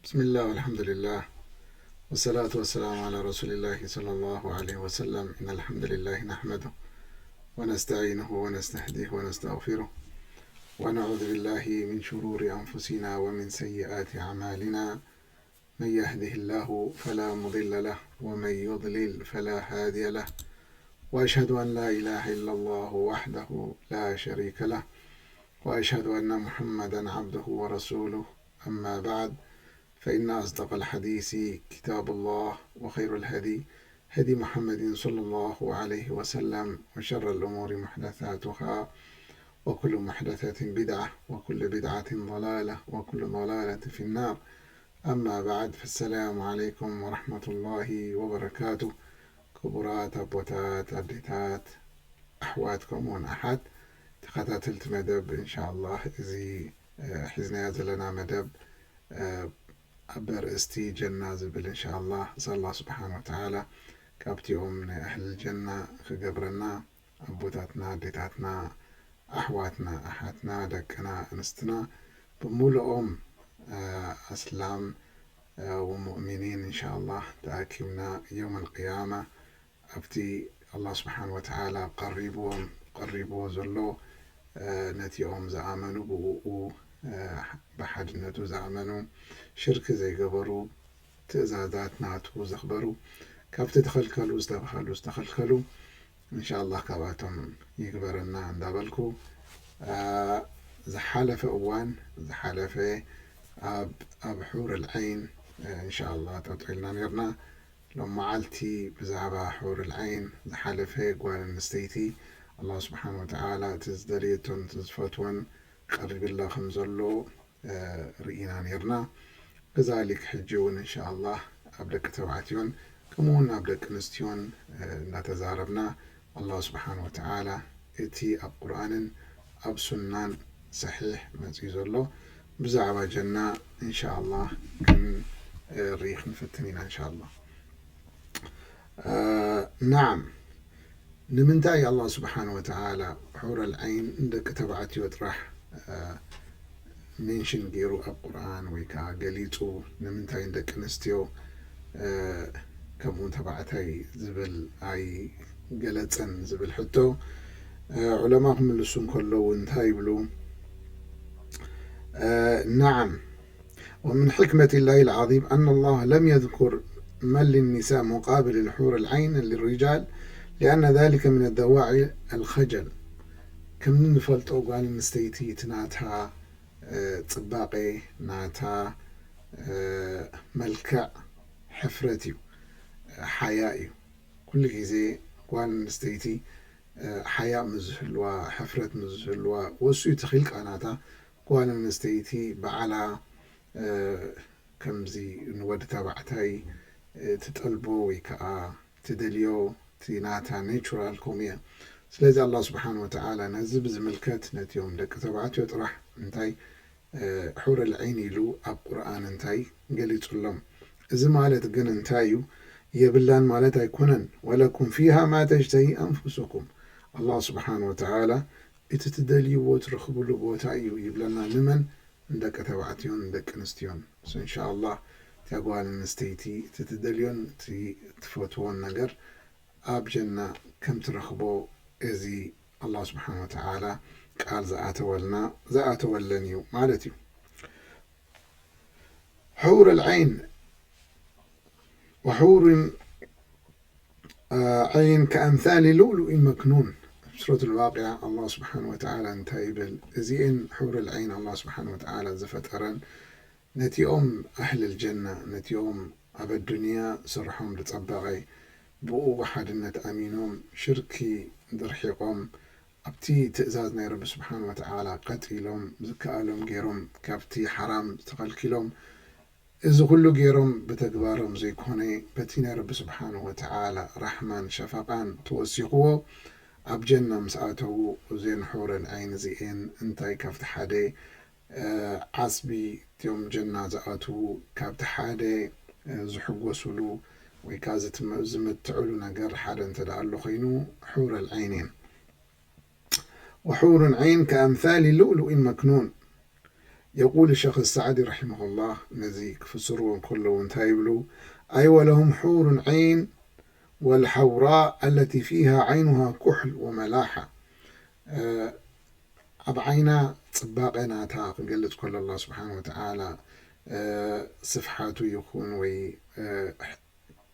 بسم الله والحمد لله والصلاة والسلام على رسول الله صلى الله عليه وسلم. إن الحمد لله نحمده ونستعينه ونستهديه ونستغفره ونعوذ بالله من شرور أنفسنا ومن سيئات أعمالنا. من يهده الله فلا مضل له ومن يضلل فلا هادي له. وأشهد أن لا إله إلا الله وحده لا شريك له. وأشهد أن محمدا عبده ورسوله. أما بعد، فإن أصدق الحديث كتاب الله، وخير الهدي هدي محمد صلى الله عليه وسلم، وشر الأمور محدثاتها، وكل محدثة بدعة، وكل بدعة ضلالة، وكل ضلالة في النار. أما بعد، فالسلام عليكم ورحمة الله وبركاته. ክቡራት ኣቦታት፣ ኣዴታት፣ ኣሕዋት፣ ከምኡውን ኣሓት ተኸታተልቲ መደብ፣ እንሻኣላህ፣ እዚ፣ እ፣ ሒዝናዮ ዘለና መደብ፣ እ፣ ኣብ ኣርእስቲ ጀና ዝብል፣ እንሻኣላህ፣ ንስኣላህ ስብሓን ወተዓላ ካብቲኦም ናይ ኣህሊ ጀና ክገብረና፣ ኣቦታትና፣ ኣዴታትና፣ ኣሕዋትና፣ ኣሓትና፣ ደቅና፣ ኣንስትና፣ ብምሉኦም፣ እ፣ ኣስላም፣ እ፣ ወሙእሚኒን፣ እንሻኣላህ፣ ተኣኪብና የውመል ቅያማ ኣብቲ ኣላህ ስብሓን ወተዓላ ቀሪብዎም፣ ቀሪብዎ ዘሎ፣ እ፣ ነቲኦም ዝኣመኑ፣ ብኡ፣ እ፣ ብሓድነቱ ዝኣመኑ፣ ሽርኪ ዘይገበሩ፣ ትእዛዛት ናቱ ዘኽበሩ፣ ካብቲ ተኸልከሉ ዝተባሃሉ ዝተኸልከሉ፣ እንሻኣላህ ካብኣቶም ይግበረና እንዳበልኩ፣ እ፣ ዝሓለፈ እዋን፣ ዝሓለፈ ኣብ፣ ኣብ ሑር ኣልዐይን፣ እ፣ እንሻኣላህ ጠጠው ኢልና ነርና። ሎም መዓልቲ ብዛዕባ ሑር ኣልዐይን ዝሓለፈ ጓል ኣንስተይቲ ኣላህ ስብሓን ወተዓላ እቲ ዝደልየቶን እቲ ዝፈትወን ቀሪብላ ከም ዘሎ፣ እ፣ ርኢና ነርና። ከዛሊክ ሕጂ እውን እንሻኣላህ ኣብ ደቂ ተባዕትዮን ከምኡ እውን ኣብ ደቂ ኣንስትዮን፣ እ፣ እናተዛረብና ኣላህ ስብሓን ወተዓላ እቲ ኣብ ቁርኣንን ኣብ ሱናን ሰሒሕ መፂኡ ዘሎ ብዛዕባ ጀና እንሻኣላህ ክንርኢ ክንፍትን ኢና እንሻኣላህ። እ፣ ናዓም፣ ንምንታይ ኣላህ ስብሓን ወተዓላ ሑር ኣልዐይን ንደቂ ተባዕትዮ ጥራሕ፣ እ፣ ሜንሽን ገይሩ ኣብ ቁርኣን ወይ ከዓ ገሊፁ፣ ንምንታይ ንደቂ ኣንስትዮ፣ እ፣ ከምኡ ተባዕታይ ዝብል ኣይገለፀን ዝብል ሕቶ፣ እ፣ ዑለማ ክምልሱ እንከለዉ እንታይ ይብሉ? እ፣ ናዓም፣ ومن حكمة الله العظيم أن الله لم يذكر من للنساء مقابل الحور العين للرجال، لأن ذلك من الدواعي الخجل. ከም እንፈልጦ ጓል ኣንስተይቲ እቲ ናታ፣ እ፣ ፅባቐ፣ ናታ፣ እ፣ መልክዕ ሕፍረት እዩ፣ ሓያ እዩ። ኩሉ ግዜ ጓል ኣንስተይቲ፣ እ፣ ሓያ ምስ ዝህልዋ፣ ሕፍረት ምስ ዝህልዋ፣ ወሱ እዩ ተኺልቃ ናታ ጓል ኣንስተይቲ ባዕላ፣ እ፣ ከምዚ ንወዲ ተባዕታይ፣ እ፣ ትጠልቦ ወይ ከዓ ትደልዮ፣ እቲ ናታ ኔቹራል ከምኡ እያ። ስለዚ ኣላህ ስብሓን ወተዓላ ነዚ ብዝምልከት ነቲኦም ደቂ ተባዕትዮ ጥራሕ እንታይ፣ እ፣ ሑር ኣልዐይን ኢሉ ኣብ ቁርኣን እንታይ ገሊጹሎም? እዚ ማለት ግን እንታይ እዩ? የብላን ማለት ኣይኮነን። ወለኩም ፊሃ ማ ተሽተሂ ኣንፉሱኩም። ኣላህ ስብሓን ወተዓላ እቲ ትደልይዎ ትረኽብሉ ቦታ እዩ ይብለና። ንመን? ንደቂ ተባዕትዮን ንደቂ ኣንስትዮን። ሶ እንሻኣላህ እታ ጓል ኣንስተይቲ እቲ ትደልዮን እቲ ትፈትዎን ነገር ኣብ ጀና ከም ትረኽቦ እዚ ኣላህ ስብሓን ወተዓላ ቃል ዝኣተወልና፣ ዝኣተወለን እዩ ማለት እዩ። ሑር ኣልዐይን ወሑር፣ እ፣ ዐይን ከኣምሳሊ ሉእሉእ መክኑን። ኣብ ሱረት ኣልዋቂዓ ኣላህ ስብሓን ወተዓላ እንታይ ይብል? እዚኤን ሑር ኣልዐይን ኣላህ ስብሓን ወተዓላ ዝፈጠረን ነቲኦም ኣህል ጀና፣ ነቲኦም ኣብ ኣዱንያ ስርሖም ዝጸበቐ፣ ብኡ ብሓድነት ኣሚኖም፣ ሽርኪ ርሒቖም፣ ኣብቲ ትእዛዝ ናይ ረቢ ስብሓን ወተዓላ ቀጥ ኢሎም፣ ዝከኣሎም ገይሮም፣ ካብቲ ሓራም ዝተኸልኪሎም፣ እዚ ኩሉ ገይሮም ብተግባሮም ዘይኮነ፣ በቲ ናይ ረቢ ስብሓን ወተዓላ ራሕማን ሸፈቓን ተወሲኽዎ፣ ኣብ ጀና ምስ ኣተዉ፣ እዘን ሑረን ዐይን እዚኤን እንታይ ካብቲ ሓደ እ፣ ዓስቢ እቲኦም ጀና ዝኣትዉ ካብቲ ሓደ፣ እ፣ ዝሕጎሱሉ ወይ ከዓ ዝትመ-፣ ዝምትዕሉ ነገር ሓደ እንተ ደኣ ኣሎ ኾይኑ፣ ሑረል ዐይን እየን። ወሑሩን ዐይን ከኣምሳሊ ሉእሉእን መክኑን። يقول الشيخ السعدي رحمه الله، ነዚ ክፍስርዎ እንከለዉ እንታይ ይብሉ? أي ولهم حور عين والحوراء التي فيها عينها كحل وملاحة. ኣብ ዓይና ጽባቐ ናታ ክገልጽ ከሎ ኣላህ ስብሓን ወተዓላ ስፍሓቱ ይኹን ወይ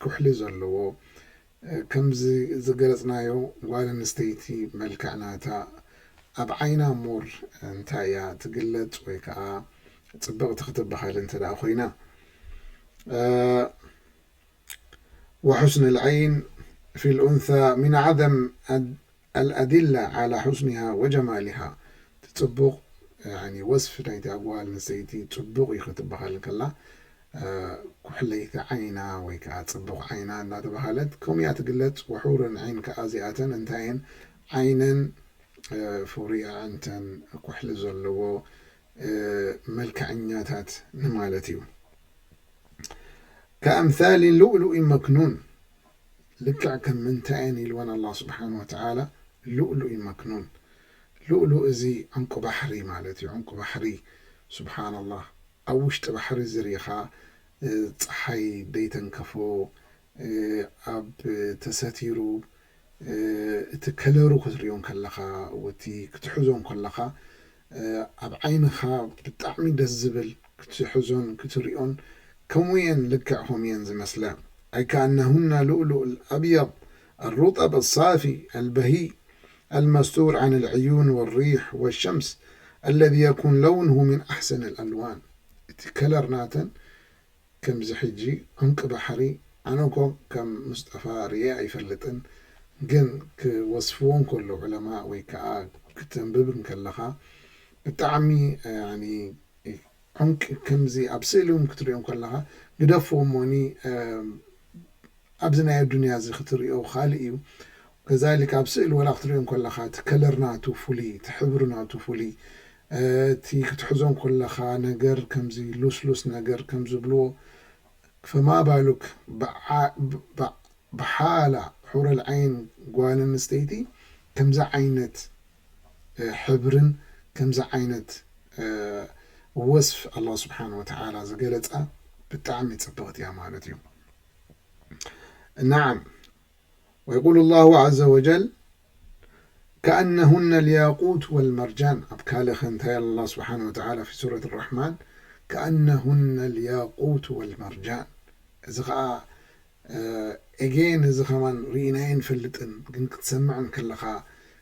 ኩሕሊ ዘለዎ፣ ከምዚ ዝገለጽናዮ ጓል ኣንስተይቲ መልክዕ ናታ ኣብ ዓይና ሞር እንታይ እያ ትግለጽ ወይ ከዓ ጽብቕቲ ክትበሃል እንተ ደኣ ኮይና። وحسن العين في الأنثى من أعظم الأدلة على حسنها وجمالها. ጽቡቕ ወስፊ ናይታ ጓል ኣንስተይቲ ጽቡቕ እዩ ክትበሃል ከላ ኩሕለይቲ ዓይና ወይ ከዓ ጽቡቕ ዓይና እናተባሃለት ከምኡ እያ ትግለጽ። ወሑረን ዓይን ከዓ እዚኣተን እንታይ እየን? ዓይነን ፍሩይ ኣዕንተን ኩሕሊ ዘለዎ መልክዐኛታት ንማለት እዩ። ከኣምሳሊ ሉእሉእ መክኑን፣ ልክዕ ከም ምንታይ እየን ኢልወን ኣላህ ስብሓን ወተዓላ ሉእሉእ መክኑን። ሉእሉእ እዚ ዕንቁ ባሕሪ ማለት እዩ። ዕንቁ ባሕሪ ስብሓንላህ ኣብ ውሽጢ ባሕሪ ዝርኢኻ ፀሓይ ደይተንከፎ ኣብ ተሰቲሩ እቲ ከለሩ ክትሪኦ ከለኻ ወቲ ክትሕዞ ከለኻ ኣብ ዓይንኻ ብጣዕሚ ደስ ዝብል ክትሕዞን ክትሪኦን ከምኡ እየን ልክዕ ከምኡ እየን ዝመስላ። أي كأنهن لؤلؤ الأبيض الرطب الصافي البهي المستور عن العيون والريح والشمس الذي يكون لونه من أحسن الألوان. እቲ ከለር ናተን ከምዚ ሕጂ ዕንቂ ባሕሪ ኣነ እኮ ከም ሙስጠፋ ርእየ ኣይፈልጥን፣ ግን ክወስፍዎ እንከሎ ዑለማ ወይ ከዓ ክተንብብ እንከለኻ ብጣዕሚ ዕንቂ ከምዚ ኣብ ስእሊ እውን ክትሪኦ ከለኻ ግደፍዎ እሞኒ ኣብዚ ናይ ኣዱንያ እዚ ክትሪኦ ካልእ እዩ። ከዛሊክ ኣብ ስእሊ ወላ ክትሪኦ ከለኻ እቲ ከለር ናቱ ፍሉይ፣ እቲ ሕብሪ ናቱ ፍሉይ፣ እቲ ክትሕዞ ከለኻ ነገር ከምዚ ሉስሉስ ነገር ከም ዝብልዎ ፈማ ባሉክ ብሓላ ሑረል ዓይን ጓል ኣንስተይቲ ከምዚ ዓይነት ሕብርን ከምዚ ዓይነት ወስፍ ኣላህ ስብሓን ወተዓላ ዝገለፃ ብጣዕሚ ፅብቕቲ እያ ማለት እዩ። ናዓም ወየቁሉ ላሁ ዓዘ ወጀል ከኣነሁነ ልያቁት ወልመርጃን ኣብ ካልእ ከ እንታይ ኣላ ስብሓን ወተዓላ ፊ ሱረት ራሕማን ከኣነሁነ ልያቁት ወልመርጃን እዚ ከዓ ኤጌን እዚ ከማን ርኢናዮ ንፈልጥን ግን ክትሰምዕ እንከለኻ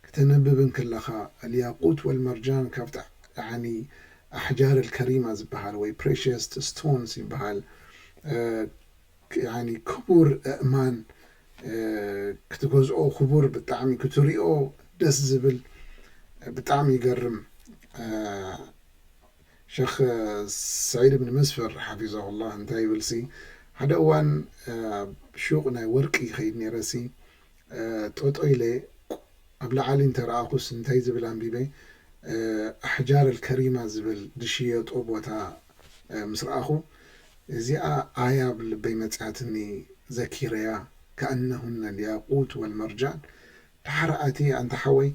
ክተንብብ እንከለኻ ኣልያቁት ወልመርጃን ካብቲ ያኒ ኣሕጃር ኣልከሪማ ዝበሃል ወይ ፕሬሽስ ስቶንስ ይበሃል ያኒ ክቡር ኣእማን ክትገዝኦ ክቡር ብጣዕሚ ክትሪኦ ደስ ዝብል ብጣዕሚ ይገርም። ሸኽ ሰዒድ ብን መስፈር ሓፊዘሁላህ እንታይ ይብልሲ ሓደ እዋን ሹቕ ናይ ወርቂ ይኸይድ ነይረሲ ጠጦ ኢለ ኣብ ላዓሊ እንተረኣኹስ እንታይ ዝብል ኣንቢበ ኣሕጃር ኣልከሪማ ዝብል ዝሽየጦ ቦታ ምስ ረኣኹ እዚኣ ኣያ ኣብ ልበይ መፅኣትኒ ዘኪረያ ከኣነሁነ ልያቁት ወልመርጃን ደሓር ኣቲ ኣንታ ሓወይ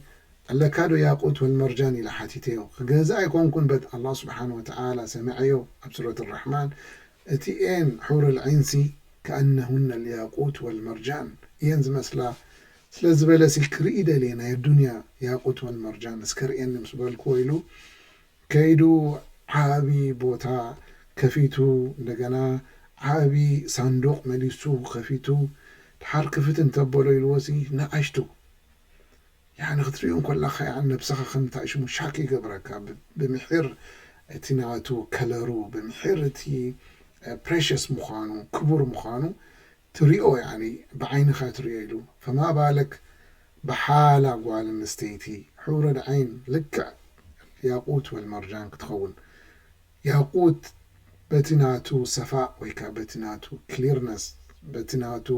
ኣለካ ዶ ያቁት ወልመርጃን ኢለ ሓቲተዮ ክገዝእ ኣይኮንኩን በት ኣላህ ስብሓን ወተዓላ ሰሚዐዮ ኣብ ሱረት ራሕማን እቲ ኤን ሑር ልዒንሲ ከኣነሁነ ልያቁት ወልመርጃን እየን ዝመስላ ስለ ዝበለሲ ክርኢ ደልየ ናይ ኣዱንያ ያቁት ወልመርጃን እስከ ርእየኒ ምስ በልክዎ ኢሉ ከይዱ ዓቢ ቦታ ከፊቱ እንደገና ዓቢ ሳንዱቕ መሊሱ ከፊቱ ድሓር ክፍት እንተበሎ ኢልዎሲ ንኣሽቱ ያኒ ክትሪኡ እንከለኻ ያ ነብስኻ ከም እንታይ ሽሙ ሻክ ይገብረካ ብምሒር እቲ ናቱ ከለሩ ብምሒር እቲ ፕሬሽስ ምዃኑ ክቡር ምዃኑ ትሪኦ ያኒ ብዓይንኻ ትሪኦ ኢሉ ፈማ ባለክ ብሓላ ጓል ኣንስተይቲ ሑረል ዓይን ልክዕ ያቁት ወልመርጃን ክትኸውን ያቁት በቲ ናቱ ሰፋእ ወይ ከዓ በቲ ናቱ ክሊርነስ በቲ ናቱ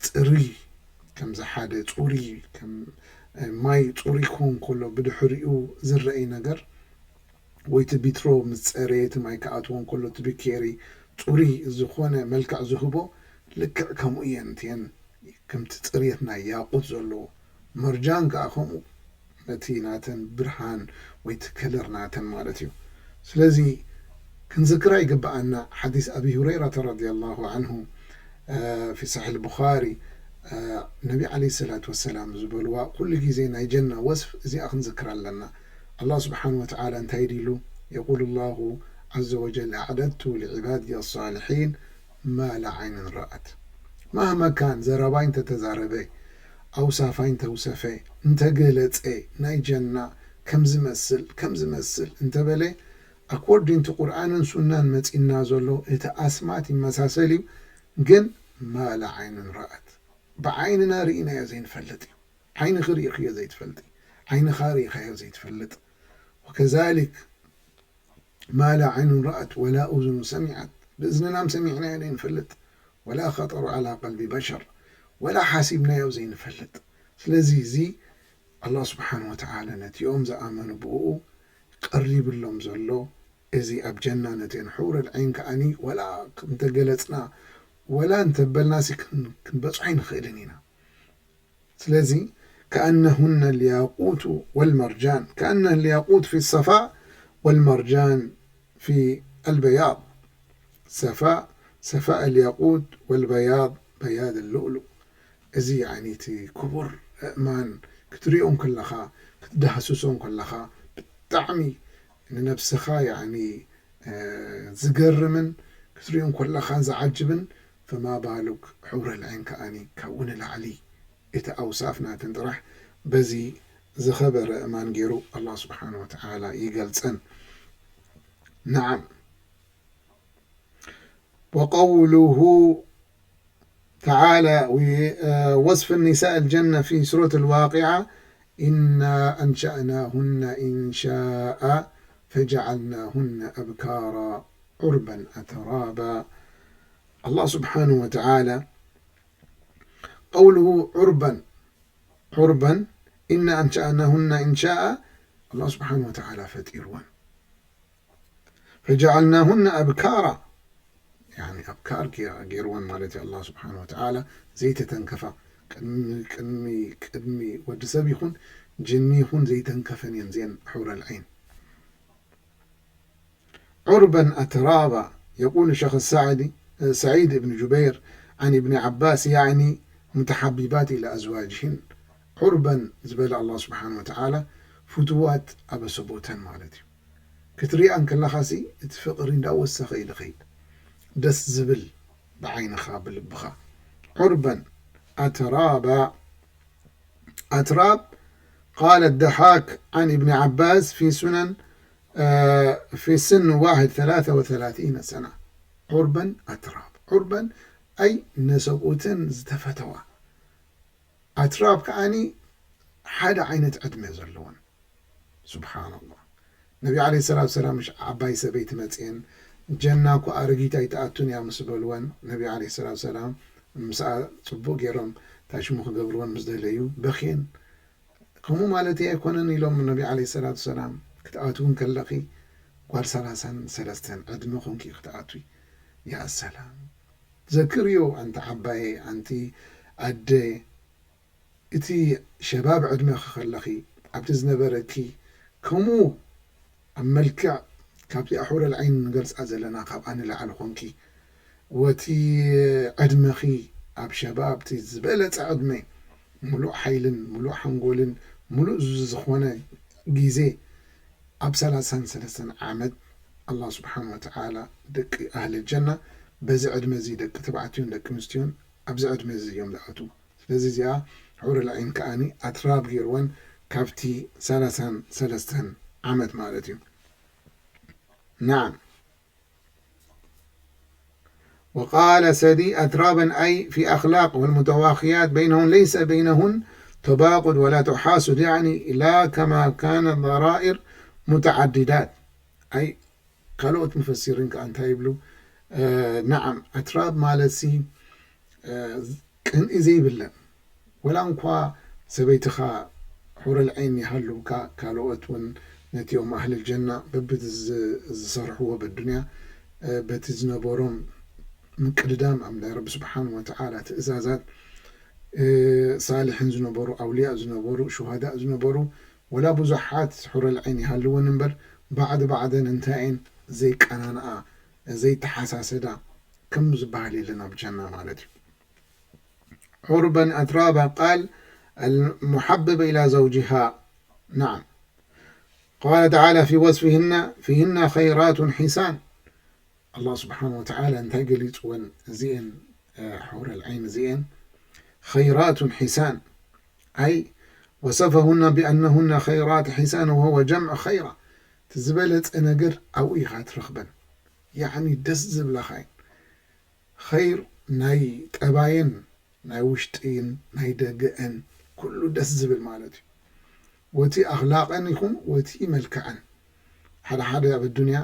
ፅሩይ ከምዚ ሓደ ፅሩይ ከም ማይ ፅሩይ ክኸውን ከሎ ብድሕሪኡ ዝረአይ ነገር ወይ እቲ ቢትሮ ምስ ፀረየ እቲ ማይ ክኣትዎ እንከሎ እቲ ብኬሪ ፅሩይ ዝኾነ መልክዕ ዝህቦ ልክዕ ከምኡ እየን እቲአን ከምቲ ፅርየት ናይ ያቁት ዘለዎ መርጃን ከዓ ከምኡ ነቲ ናተን ብርሃን ወይ እቲ ከለር ናተን ማለት እዩ። ስለዚ ክንዝክራ ይግብኣና ሓዲስ ኣቢ ሁረይረተ ረዲየላሁ ዓንሁ፣ እ፣ ፊ ሰሒሕ ቡኻሪ፣ እ፣ ነቢ ዓለይሂ ሰላቱ ወሰላም ዝበልዋ ኩሉ ግዜ ናይ ጀና ወስፍ እዚኣ ክንዝክራ ኣለና። ኣላህ ስብሓን ወተዓላ እንታይ ዲሉ? የቁሉ ላሁ ዓዘ ወጀል፣ ኣዕደድቱ ሊዕባድየ ሳልሒን ማ ላ ዓይንን ረኣት። ማህማ ካን ዘረባይ እንተተዛረበ፣ ኣውሳፋይ እንተውሰፈ፣ እንተገለጸ፣ ናይ ጀና ከም ዝመስል፣ ከም ዝመስል እንተበለ፣ ኣኮርዲንግ ቱ ቁርኣንን ሱናን መጺና ዘሎ እቲ ኣስማት ይመሳሰል እዩ፣ ግን ማ ላ ዓይንን ረኣት፣ ብዓይንና ርኢናዮ ዘይንፈልጥ እዩ። ዓይንኺ ርኢኽዮ ዘይትፈልጢ፣ ዓይንኻ ርኢኻዮ ዘይትፈልጥ። ወከዛሊክ ማ ላ ዓይኑን ረኣት ወላ ኡዙኑ ሰሚዓት፣ ብእዝንናም ሰሚዕናዮ ዘይንፈልጥ፣ ወላ ኸጠሩ ዓላ ቀልቢ በሸር፣ ወላ ሓሲብናዮ ዘይንፈልጥ። ስለዚ እዚ ኣላህ ስብሓን ወተዓላ ነቲኦም ዝኣመኑ ብኡ ቀሪብሎም ዘሎ እዚ ኣብ ጀና ነተን ሑረል ዐይን ከኣኒ ወላ እንተገለጽና ወላ እንተበልናሲ ክን-፣ ክንበጽሖ ኣይንኽእልን ኢና። ስለዚ ከኣነሁነ ልያቁቱ ወልመርጃን፣ ከኣነ ልያቁት ፊ ሰፋ ወልመርጃን ፊ ኣልበያድ፣ ሰፋ፣ ሰፋ ኣልያቁት ወልበያድ በያድ ሉእሉእ። እዚ ያኒ እቲ ክቡር እእማን ክትሪኦ እንከለኻ፣ ክትዳህስሶ እንከለኻ፣ ብጣዕሚ ንነብስኻ ያኒ፣ እ፣ ዝገርምን ክትሪኦ እንከለኻ ዝዓጅብን፣ ፈማ ባሉክ ሑረል ዐይን ከኣኒ ካብኡ ንላዕሊ እቲ ኣውሳፍ ናተን ጥራሕ በዚ ዝኸበረ እማን ገይሩ ኣላህ ስብሓን ወተዓላ ይገልጸን። ነዓም። وقوله تعالى و-، آه، وصف النساء الجنة في سورة الواقعة، إنا أنشأناهن إنشاء فجعلناهن أبكارا عربا أترابا. الله سبحانه وتعالى قوله عربا، عربا، إنا أنشأناهن إنشاء، الله سبحانه وتعالى ፈጢርወን። فجعلناهن أبكارا، يعني أبكار ገ-፣ ገይርወን ማለት እዩ። ኣላህ ስብሓን ወተዓላ ዘይተተንከፋ፣ ቅድሚ፣ ቅድሚ፣ ቅድሚ ወዲ ሰብ ይኹን ጅኒ ይኹን ዘይተንከፈን እየን እዚአን ሑረል ዐይን። عربا أترابا، يقول الشيخ السعدي، سعيد بن جبير، عن ابن عباس، يعني متحببات إلى أزواجهن. ዑርበን ዝበለ ኣላህ ስብሓን ወተዓላ ፍትዋት ኣበሰቦተን ማለት እዩ። ክትሪኣ እንከለኻሲ እቲ ፍቕሪ እንዳወሰኸ እዩ ዝኸይድ። ደስ ዝብል ብዓይንኻ ብልብኻ። ዑርበን ኣትራባ። ኣትራብ قال الضحاك عن ابن عباس في سنن، آه، في سن واحد ثلاثة وثلاثين سنة. ዑርበን ኣትራብ። ዑርበን ኣይ ነሰብኡተን ዝተፈተዋ። ኣትራብ ከኣኒ ሓደ ዓይነት ዕድመ ዘለወን። ሱብሓነላህ። ነቢ ዓለይሂ ሰላቱ ሰላም ምሽ ዓባይ ሰበይቲ መጽየን፣ ጀና እኮ ኣረጊት ኣይትኣቱን እያ ምስ በልወን፣ ነቢ ዓለይሂ ሰላቱ ሰላም ምስኣ ጽቡቕ ገይሮም ታሽሙ ክገብርወን ምስ ደለዩ በኽየን። ከምኡ ማለተይ ኣይኮነን ኢሎም ነቢ ዓለይሂ ሰላቱ ሰላም። ክትኣትዊ እንከለኺ ጓል ሰላሳን ሰለስተን ዕድመ ኮንኪ ክትኣትዊ። ያ ሰላም። ዘክርዮ ኣንቲ ዓባየ፣ ኣንቲ ኣደ፣ እቲ ሸባብ ዕድመኺ ከለኺ ኣብቲ ዝነበረኪ፣ ከምኡ ኣብ መልክዕ ካብቲ ኣሑረል ዐይን ንገልጻ ዘለና ካብኣ ንላዕሊ ኮንኪ፣ ወቲ ዕድመኺ ኣብ ሸባብ፣ እቲ ዝበለጸ ዕድመ፣ ምሉእ ሓይልን ምሉእ ሓንጎልን ምሉእ ዝ-፣ ዝኾነ ግዜ፣ ኣብ ሰላሳን ሰለስተን ዓመት ኣላህ ስብሓን ወተዓላ ደቂ ኣህሊ ጀና በዚ ዕድመ እዚ ደቂ ተባዕትዮን ደቂ ኣንስትዮን ኣብዚ ዕድመ እዚ እዮም ዝኣትዉ። ስለዚ እዚኣ ሑረል ዐይን ከኣኒ ኣትራብ ገይርወን ካብቲ ሰላሳን ሰለስተን ዓመት ማለት እዩ። ናዓም። وقال سدي أترابا أي في أخلاق والمتواخيات بينهن ليس بينهن تباغض ولا تحاسد، يعني لا كما كان الضرائر متعددات. ኣይ ካልኦት ሙፈሲሪን ከኣ እንታይ ይብሉ? እ፣ ነዓም፣ ኣትራብ ማለትሲ፣ እ፣ ቅንኢ ዘይብለን፣ ወላ እንኳ ሰበይትኻ ሑረል ዐይን ይሃልውካ፣ ካልኦት እውን ነቲኦም ኣህልል ጀና በብቲ ዝ-፣ ዝሰርሕዎ በዱንያ፣ እ፣ በቲ ዝነበሮም ምቅድዳም ኣብ ናይ ረቢ ስብሓን ወተዓላ ትእዛዛት፣ እ፣ ሳልሕን ዝነበሩ፣ ኣውልያእ ዝነበሩ፣ ሹሃዳእ ዝነበሩ፣ ወላ ብዙሓት ሑረል ዐይን ይሃልወን እምበር፣ ባዕዲ ባዕደን እንታይ እየን ዘይቀናንኣ ዘይተሓሳሰዳ ከም ዝበሃል የለን ኣብ ጀና ማለት እዩ። ዑርበን ኣትራባ ቃል المحبب إلى زوجها نعم قال تعالى في وصفهن فيهن خيرات حسان الله سبحانه وتعالى እንታይ ገሊፅወን እዚአን حور العين እዚአን خيرات حسان أي وصفهن بأنهن خيرات حسان وهو جمع خيرة ዝበለፀ ነገር ኣብኡ ኢኻ ትረኽበን يعني ደስ ዝብላኻ እየን خير ናይ ጠባየን ናይ ውሽጥን ናይ ደገአን ኩሉ ደስ ዝብል ማለት እዩ። ወቲ ኣኽላቐን ይኹን ወቲ መልክዐን ሓደ ሓደ ኣብ ኣዱንያ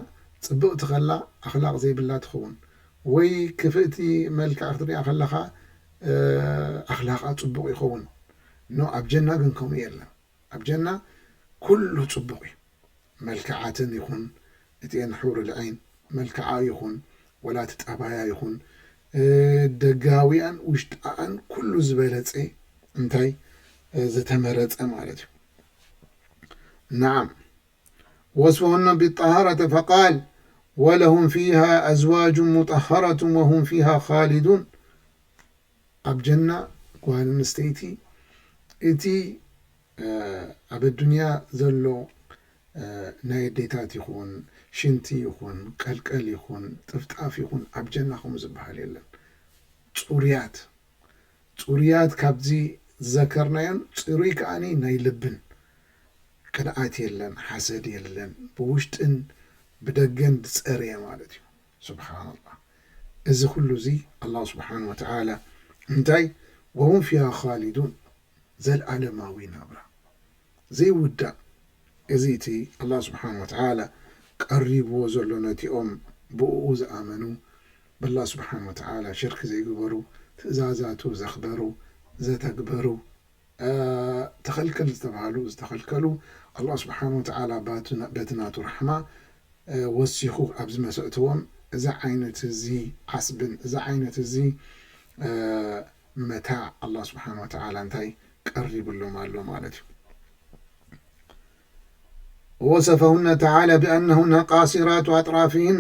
ፅብቕቲ ከላ ኣኽላቕ ዘይብላ ትኸውን ወይ ክፍእቲ መልክዕ ክትሪኣ ከለኻ ኣኽላቓ ፅቡቕ ይኸውን። ኖ ኣብ ጀና ግን ከምኡ የለን። ኣብ ጀና ኩሉ ፅቡቕ እዩ። መልክዓተን ይኹን እቲአን حور العين መልክዓ ይኹን ወላ እቲ ጠባያ ይኹን ደጋዊኣን ውሽጣኣን ኩሉ ዝበለፀ እንታይ ዝተመረፀ ማለት እዩ። نعم وصفهن بالطهارة فقال ولهم فيها أزواج مطهرة وهم فيها خالدون ኣብ ጀና ጓል ኣንስተይቲ እቲ ኣብ ኣዱንያ ዘሎ ናይ ኣዴታት ይኹን ሽንቲ ይኹን ቀልቀል ይኹን ጥፍጣፍ ይኹን ኣብ ጀና ከምኡ ዝበሃል የለን። ፅሩያት ፅሩያት ካብዚ ዝዘከርናዮን ፅሩይ ከዓኒ ናይ ልብን ቅንኣት የለን ሓሰድ የለን ብውሽጥን ብደገን ዝፀረየ ማለት እዩ። ስብሓንላህ እዚ ኩሉ እዚ ኣላህ ስብሓን ወተዓላ እንታይ وهم فيها خالدون ዘልኣለማዊ ናብራ ዘይውዳእ እዚ እቲ ኣላህ ስብሓን ወተዓላ ቀሪብዎ ዘሎ ነቲኦም ብእኡ ዝኣመኑ ብኣላህ ስብሓን ወተዓላ ሽርክ ዘይግበሩ ትእዛዛቱ ዘኽበሩ ዘተግበሩ ተኸልከል ዝተባሃሉ ዝተኸልከሉ ኣላህ ስብሓን ወተዓላ በቲ ናቱ ራሕማ ወሲኹ ኣብ ዝመሰእትዎም እዚ ዓይነት እዚ ዓስብን እዚ ዓይነት እዚ መታዕ ኣላህ ስብሓን ወተዓላ እንታይ ቀሪብሎም ኣሎ ማለት እዩ። ووصفهن تعالى بأنهن قاصرات أطرافهن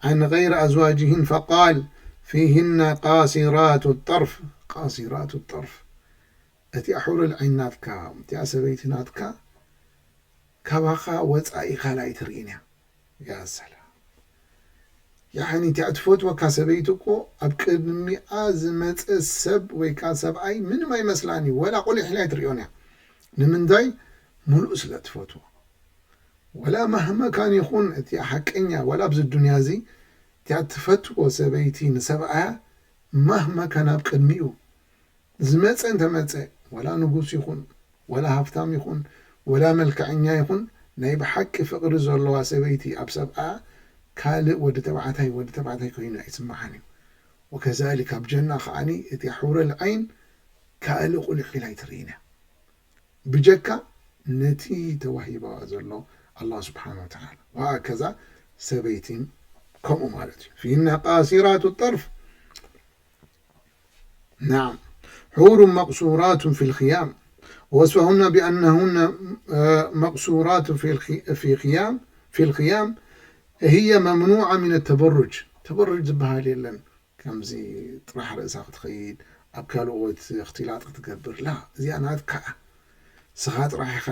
عن غير أزواجهن فقال فيهن قاصرات الطرف قاصرات الطرف እቲኣ ሑሩል ዐይን ናትካ እቲኣ ሰበይቲ ናትካ ካባኻ ወፃኢ ካልኣይ ትርእን እያ። ያ ሰላም ያኒ እቲኣ ትፈትወካ ሰበይቲ እኮ ኣብ ቅድሚኣ ዝመፀ ሰብ ወይ ከዓ ሰብኣይ ምንም ኣይመስላን እዩ። ወላ ቁሊሕ ኢላ ኣይትሪኦን እያ። ንምንታይ? ሙሉእ ስለ ትፈትዎ። ወላ ማህመካን ይኹን እቲ ሓቀኛ ወላ ኣብዚ ዱንያ እዚ እቲኣ ትፈትዎ ሰበይቲ ንሰብኣያ ማህመካን ኣብ ቅድሚኡ ዝመፀ እንተመፀ ወላ ንጉስ ይኹን ወላ ሃፍታም ይኹን ወላ መልክዐኛ ይኹን ናይ ብሓቂ ፍቕሪ ዘለዋ ሰበይቲ ኣብ ሰብኣ ካልእ ወዲ ተባዕታይ ወዲ ተባዕታይ ኮይኑ ኣይስምዓን እዩ። ወከዛሊክ ኣብ ጀና ከዓኒ እቲ ሑረል ዓይን ካልእ ቁልሕ ኢላ ኣይትርኢን እያ ብጀካ ነቲ ተዋሂባዋ ዘሎ ኣላህ ስብሓን ወተዓላ ወሃከዛ ሰበይቲን ከምኡ ማለት እዩ። ፊና ቃሲራቱ ጠርፍ نعم حور مقصورات في الخيام ووصفهن بأنهن مقصورات في في خيام في الخيام هي ممنوعة من التبرج ተበሩጅ ዝበሃል የለን ከምዚ ጥራሕ ርእሳ ክትኸይድ ኣብ ካልኦት እኽትላጥ ክትገብር ላ እዚኣ ናትካ ስኻ ጥራሕ ኢኻ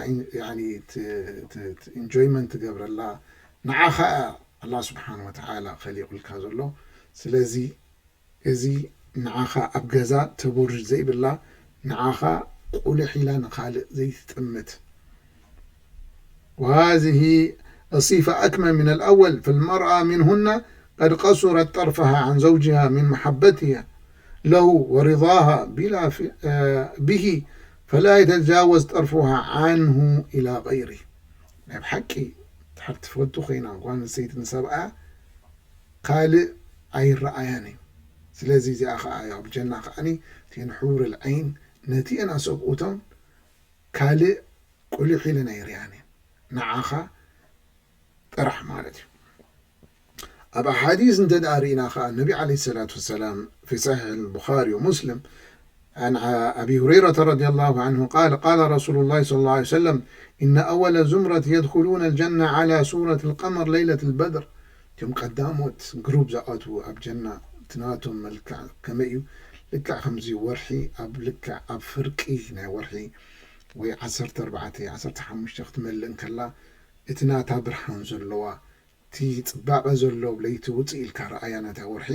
ኢንጆይመንት ትገብረላ ንዓኻ ኣላ ስብሓን ወተዓላ ከሊቑልካ ዘሎ ስለዚ እዚ ንዓኻ ኣብ ገዛ ተቦርጅ ዘይብላ ንዓኻ ቁልሕ ኢላ ንኻልእ ዘይትጥምት وهذه الصفة أكمل من الأول فالمرأة منهن قد قصرت طرفها عن زوجها من محبتها له ورضاها بلا به فلا يتجاوز طرفها عنه إلى غيره ናይ ብሓቂ ድሕር ትፈቱ ኮይና ጓል ኣንስተይቲ ንሰብኣ ካልእ ኣይረኣያን እዩ። ስለዚ እዚኣ ከዓ ኣብ ጀና ከዓኒ እተን ሑር ልዐይን ነቲአን ኣሰብኡተን ካልእ ቁሊሕ ኢለን ኣይርኣያን እየን። ንዓኻ ጥራሕ ማለት እዩ። ኣብ ኣሓዲስ እንተ ደኣ ርኢና ከዓ ነቢ ዓለይሂ ሰላቱ ወሰላም ፊ ሰሒሕ ልቡኻሪ ወሙስሊም عن أبي هريرة رضي الله عنه قال: قال رسول الله صلى الله عليه وسلم: إن أول زمرة يدخلون الجنة على صورة القمر ليلة البدر. እቶም ቀዳሞት ግሩፕ ዝኣትዉ ኣብ ጀና፣ እቲ ናቶም መልክዕ ከመይ እዩ? ልክዕ ከምዚ ወርሒ ኣብ፣ ልክዕ ኣብ ፍርቂ ናይ ወርሒ ወይ ዓሰርተ ኣርባዕተ፣ ዓሰርተ ሓሙሽተ ክትመልእ እንከላ፣ እቲ ናታ ብርሃን ዘለዋ፣ እቲ ጽባቐ ዘሎ ለይቲ ውጽእ ኢልካ ረኣያ ናታ ወርሒ፣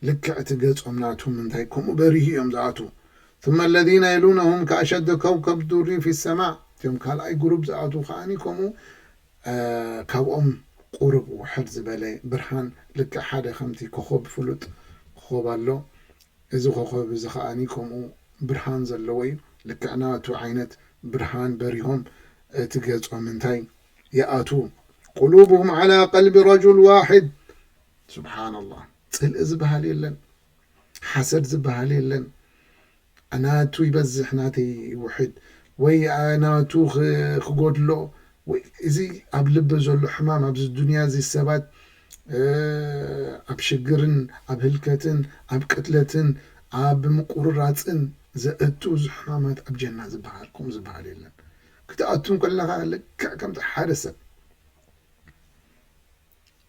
ልክዕ እቲ ገጾም ናቶም እንታይ ከምኡ በሪሁ እዮም ዝኣትዉ። ثم الذين يلونهم كأشد كوكب دري في السماء። እቶም ካልኣይ ግሩፕ ዝኣትዉ ከኣኒ ከምኡ፣ እ፣ ካብኦም ቁሩብ ውሕድ ዝበለ ብርሃን፣ ልክዕ ሓደ ከምቲ ኮኾብ፣ ፍሉጥ ኮኾብ ኣሎ። እዚ ኮኾብ እዚ ከኣኒ ከምኡ ብርሃን ዘለዎ እዩ። ልክዕ ናቱ ዓይነት ብርሃን በሪሆም እቲ ገጾም እንታይ ይኣትዉ። قلوبهم على قلب رجل واحد። ሱብሓነላህ። ጽልኢ ዝበሃል የለን፣ ሓሰድ ዝበሃል የለን። ናቱ ይበዝሕ፣ ናተይ ይውሕድ፣ ወይ ናቱ ክ-፣ ክጎድሎ፣ ወይ እዚ ኣብ ልቢ ዘሎ ሕማም ኣብዚ ዱንያ እዚ ሰባት፣ እ፣ ኣብ ሽግርን ኣብ ህልከትን ኣብ ቅትለትን ኣብ ምቁርራጽን ዘእቱ እዚ ሕማማት ኣብ ጀና ዝበሃል፣ ከምኡ ዝበሃል የለን። ክትኣቱ እንከለኻ ልክዕ ከምቲ ሓደ ሰብ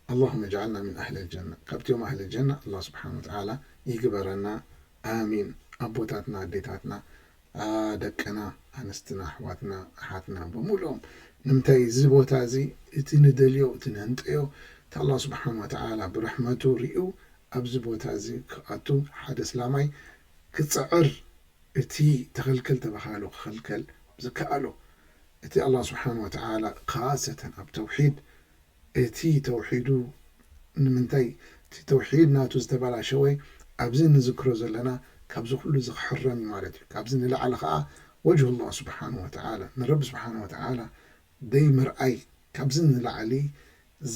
اللهم اجعلنا من أهل الجنة። ካብቲኦም ኣህል ጀና ኣላህ ስብሓን ወተዓላ ይግበረና። ኣሚን። ኣቦታትና፣ ኣዴታትና፣ ኣ፣ ደቅና፣ ኣንስትና፣ ኣሕዋትና፣ ኣሓትና ብምሉኦም። ንምንታይ እዚ ቦታ እዚ፣ እቲ ንደልዮ፣ እቲ ንህንጠዮ፣ እቲ ኣላህ ስብሓን ወተዓላ ብረሕመቱ ሪኡ ኣብዚ ቦታ እዚ ክኣቱ ሓደ እስላማይ ክጽዕር፣ እቲ ተኸልከል ተባሃሉ ክኸልከል ዝከኣሎ፣ እቲ ኣላህ ስብሓን ወተዓላ ካሰተን ኣብ ተውሒድ፣ እቲ ተውሒዱ ንምንታይ፣ እቲ ተውሒድ ናቱ ዝተበላሸወ ኣብዚ ንዝክሮ ዘለና ካብዚ ኩሉ እዚ ክሕረም እዩ ማለት እዩ። ካብዚ ንላዕሊ ከዓ ወጅሁ ኣላህ ስብሓን ወተዓላ፣ ንረቢ ስብሓን ወተዓላ ደይ ምርኣይ ካብዚ ንላዕሊ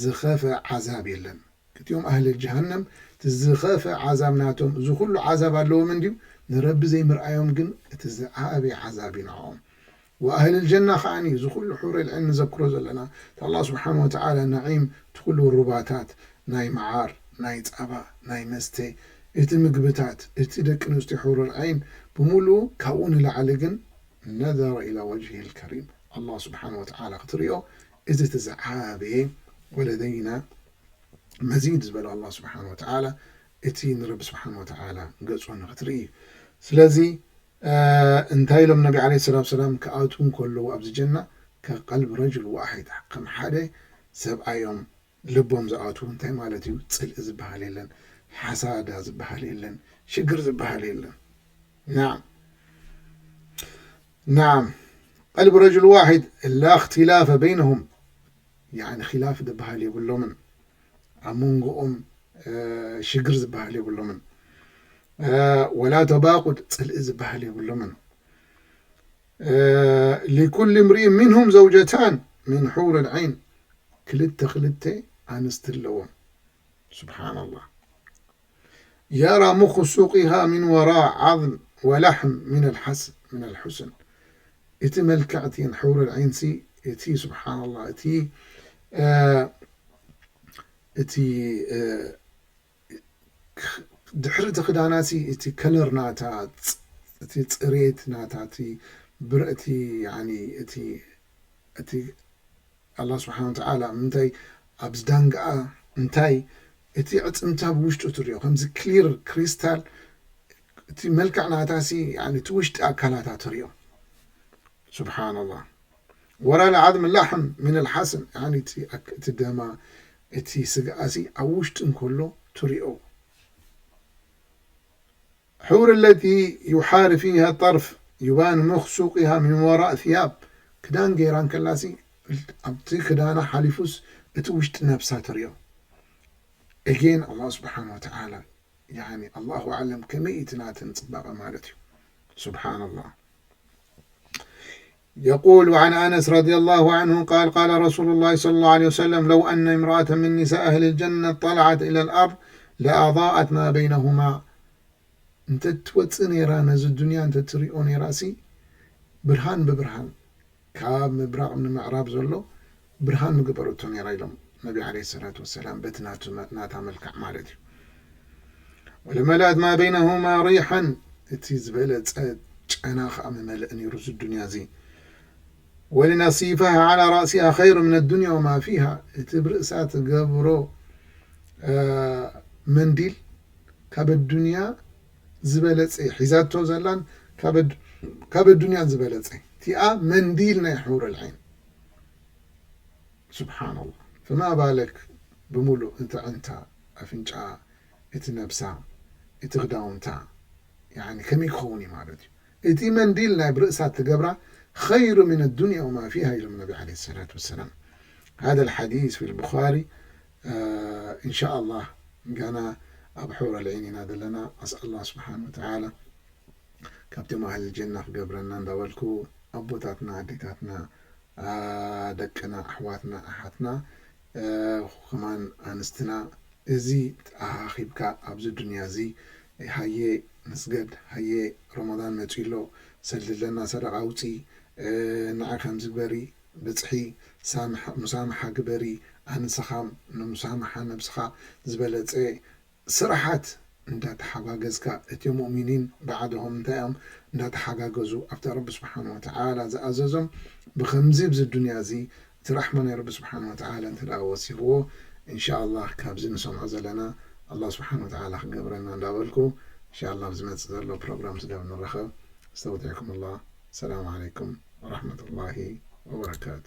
ዝኸፈ ዓዛብ የለን። እቲኦም ኣህል ጀሃነም እቲ ዝኸፈ ዓዛብ ናቶም፣ እዚ ኩሉ ዓዛብ ኣለዎም እንድዩ፣ ንረቢ ዘይምርኣዮም ግን እቲ ዝዓበየ ዓዛብ እዩ ንዕኦም። ወኣህል ጀና ከዓኒ እዚ ኩሉ ሑረል ዒን ንዘክሮ ዘለና፣ እቲ ኣላህ ስብሓን ወተዓላ ነዒም፣ እቲ ኩሉ ሩባታት ናይ መዓር፣ ናይ ጸባ፣ ናይ መስተ፣ እቲ ምግብታት፣ እቲ ደቂ ኣንስትዮ ሑረል ዒን ብምሉኡ፣ ካብኡ ንላዕሊ ግን ነዘረ ኢላ ወጅሂል ከሪም፣ ኣላህ ስብሓን ወተዓላ ክትሪኦ፣ እዚ እቲ ዝዓበየ ወለደይና መዚድ ዝበሎ ኣላህ ስብሓን ወተዓላ፣ እቲ ንረቢ ስብሓን ወተዓላ ገጹ ንክትርኢ እዩ። ስለዚ፣ እ፣ እንታይ ኢሎም ነቢ ዓለይሂ ሰላቱ ወሰላም ክኣትዉ እንከለዉ ኣብዚ ጀና፣ ከቀልቢ ረጅል ዋሒድ፣ ከም ሓደ ሰብኣዮም ልቦም ዝኣትዉ። እንታይ ማለት እዩ? ጽልኢ ዝበሃል የለን፣ ሓሳዳ ዝበሃል የለን፣ ሽግር ዝበሃል የለን። ናም፣ ናም፣ ቀልቢ ረጅል ዋሒድ ላ እኽትላፈ በይነሁም፣ ያዕኒ ኺላፍ ዝበሃል የብሎምን፣ ኣብ መንጎኦም፣ እ፣ ሽግር ዝበሃል የብሎምን፣ እ፣ ወላ ተባቁድ፣ ጽልኢ ዝበሃል የብሎምን። እ፣ ሊኩል እምሪእን ሚንሁም ዘውጀታን ሚን ሑር ልዐይን፣ ክልተ ክልተ ኣንስቲ ኣለዎም። ሱብሓነላህ። የራ ሙኽ ሱቂሃ ሚን ወራ ዓዝም ወላሕም ሚን ኣልሓስ-፣ ሚን ኣልሑስን። እቲ መልክዕ እቲን ሑር ልዐይንሲ፣ እቲ ሱብሓነላህ፣ እቲ፣ እ፣ እቲ፣ እ፣ ክ-፣ ድሕሪ እቲ ክዳናሲ እቲ ከለር ናታ፣ ጽ-፣ እቲ ጽሬት ናታ፣ እቲ ብር-፣ እቲ፣ ያኒ፣ እቲ፣ እቲ ኣላህ ስብሓን ወተዓላ ምንታይ ኣብዚ ዳንግኣ እንታይ እቲ ዕጽምታ ብውሽጡ ትሪኦ፣ ከምዚ ክሊር ክሪስታል፣ እቲ መልክዕ ናታሲ፣ ያኒ፣ እቲ ውሽጢ ኣካላታ ትሪኦ። ሱብሓነላህ። ወራ ልዓዝም ላሕም ሚን ልሓስን፣ ያኒ፣ እቲ ኣክ-፣ እቲ ደማ፣ እቲ ስግኣሲ ኣብ ውሽጢ እንከሎ ትሪኦ። ሑር ለቲ ዩሓሪ ፊሃ ጠርፍ ዩባን ሙኽ ሱቂሃ ሚን ወራእ ثياب። ክዳን ገይራ እንከላሲ፣ ኣብቲ ክዳና ሓሊፉስ እቲ ውሽጢ ነብሳ ትሪኦ። ኤጌን ኣላህ ስብሓን ወተዓላ፣ ያኒ፣ ኣላሁ ኣዕለም ከመይ እቲ ናተን ጽባቐ ማለት እዩ። ሱብሓነላህ። يقول عن أنس رضي الله عنه قال: قال رسول الله صلى الله عليه وسلم: لو أن امرأة من نساء أهل الجنة طلعت إلى الأرض لأضاءت ما بينهما. እንተ ትወጽእ ነይራ፣ ነዚ ዱንያ እንተ ትሪኦ ነይራሲ፣ ብርሃን ብብርሃን፣ ካብ ምብራቕ ንምዕራብ ዘሎ ብርሃን ምገበረቶ ነይራ ኢሎም ነቢ ዓለይሂ ሰላቱ ወሰላም፣ በቲ ናቱ መ-፣ ናታ መልክዕ ማለት እዩ። ወለመልኣት ማ በይነሁማ ሪሓን፣ እቲ ዝበለጸ ጨና ኸዓ መመልእ ነይሩ እዚ ዱንያ እዚ። ولنصيفها على رأسها خير من الدنيا وما فيها፣ እቲ ብርእሳ ትገብሮ መንዲል ካብ ኣዱንያ ዝበለጸ ሒዛቶ ዘላን ካብ ኣዱንያን ዝበለጸ እቲኣ መንዲል ናይ ሑር ልዓይን። ስብሓንላ። ፈማ ባለክ ብምሉእ እቲ ዕንታ ኣፍንጫ እቲ ነብሳ እቲ ክዳውንታ ከመይ ክኸውን እዩ ማለት እዩ። እቲ መንዲል ናይ ብርእሳ ትገብራ خير من الدنيا وما فيها ኢሎም ነቢ عليه الصلاة والسلام. هذا الحديث في البخاري. إن شاء الله ገና ኣብ ሑር ልዒን ኢና ዘለና። أسأل الله سبحانه وتعالى ካብቶም ኣህል ጀና ክገብረና እንዳበልኩ ኣቦታትና ኣዴታትና ደቅና ኣሕዋትና ኣሓትና ከማን ኣንስትና እዚ ተኣኻኺብካ ኣብዚ ዱንያ እዚ ሃየ ንስገድ፣ ሃየ ረመዳን መፂኡ ኣሎ፣ ሰልዲ ኣለና ሰደቃ ኣውፂ፣ ንዓ ከምዚ ግበሪ፣ ብፅሒ፣ ሙሳምሓ ግበሪ፣ ኣንስኻ ንሙሳምሓ ነብስኻ ዝበለፀ ስራሓት እንዳተሓጋገዝካ እቲም ሙእሚኒን ባዕድኹም እንታይ እዮም እንዳተሓጋገዙ ኣብቲ ረቢ ስብሓን ወተዓላ ዝኣዘዞም ብኸምዚ ብዚ ዱንያ እዚ እቲ ራሕማ ናይ ረቢ ስብሓን ወተዓላ እንተ ደኣ ወሲኽዎ እንሻ ኣላህ ካብዚ ንሰምዖ ዘለና ኣላህ ስብሓን ወተዓላ ክገብረና እንዳበልኩ እንሻ ኣላህ ኣብ ዝመፅእ ዘሎ ፕሮግራም ስጋብ ንራኸብ ኣስተውዲዕኩም ኣላህ። ሰላም ዓለይኩም ወረሕመቱላሂ ወበረካቱ።